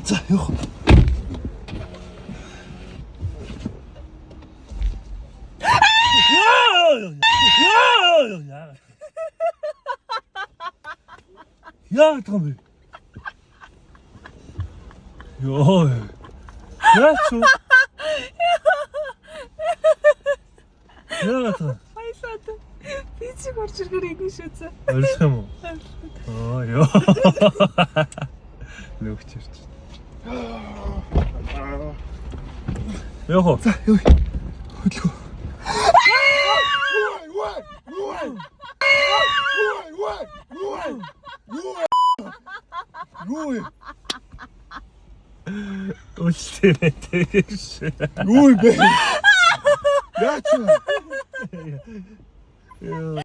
За, явах. Яа! Яа! Яа гэдэг юм бэ? Йоо. Яа ч. Яа гэдэг. Баялаад. Би чиг орж ирэхээр ингэ шүү зэ. Ойлгох юм уу? Аа ёо. Нүгч ирч. Йоо. За, яв. Хөдөлгөө. Юу вэ? Үлсээ тэгш. Юу юм бэ? Яач вэ? Йоо.